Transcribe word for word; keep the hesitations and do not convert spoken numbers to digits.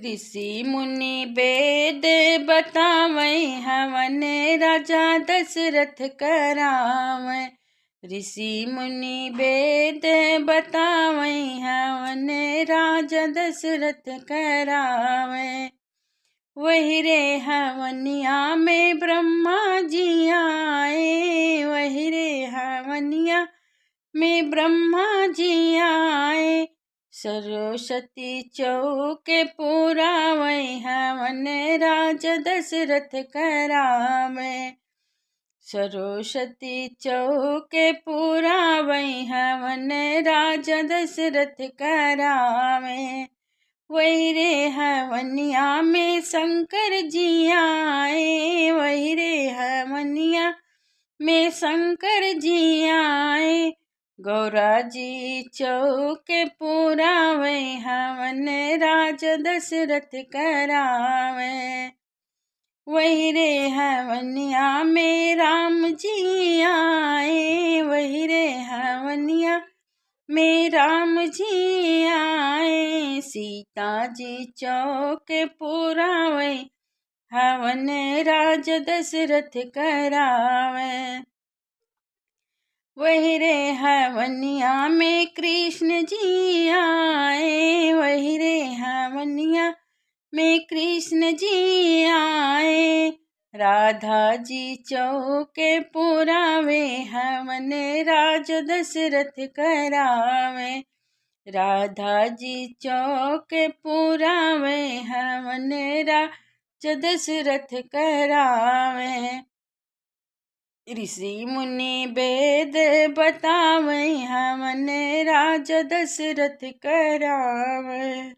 ऋषि मुनि वेद बतावै हवन राजा दशरथ करावै। ऋषि मुनि वेद बतावै हवन राजा दशरथ करावै। वही रे हवनिया में ब्रह्मा जी आए, वही रे हवनिया में ब्रह्मा जी आए। सरस्वती चौके पुरावै हवन राज दशरथ करावै। सरस्वती चौके पुरावै हवन राज दशरथ करावै। वही रे हवनिया में शंकर जी आए, वही रे हवनिया में शंकर जी आए। गौरा जी चौके पुरावै हवन राज दशरथ करावै। वही रे हवनिया में राम जी आए, वही रे हवनिया में राम जी आए। सीता जी चौके पुरावै हवन राज दशरथ करावै। वही रे हवनिया में कृष्ण जी आए, वही रे हवनिया में कृष्ण जी आए। राधा जी चौके पुरावै हवन राज दशरथ करावै। राधा जी चौके पुरावै हवन राज दशरथ करावै। ऋषि मुनि वेद बतावै हवन राज दशरथ करावै।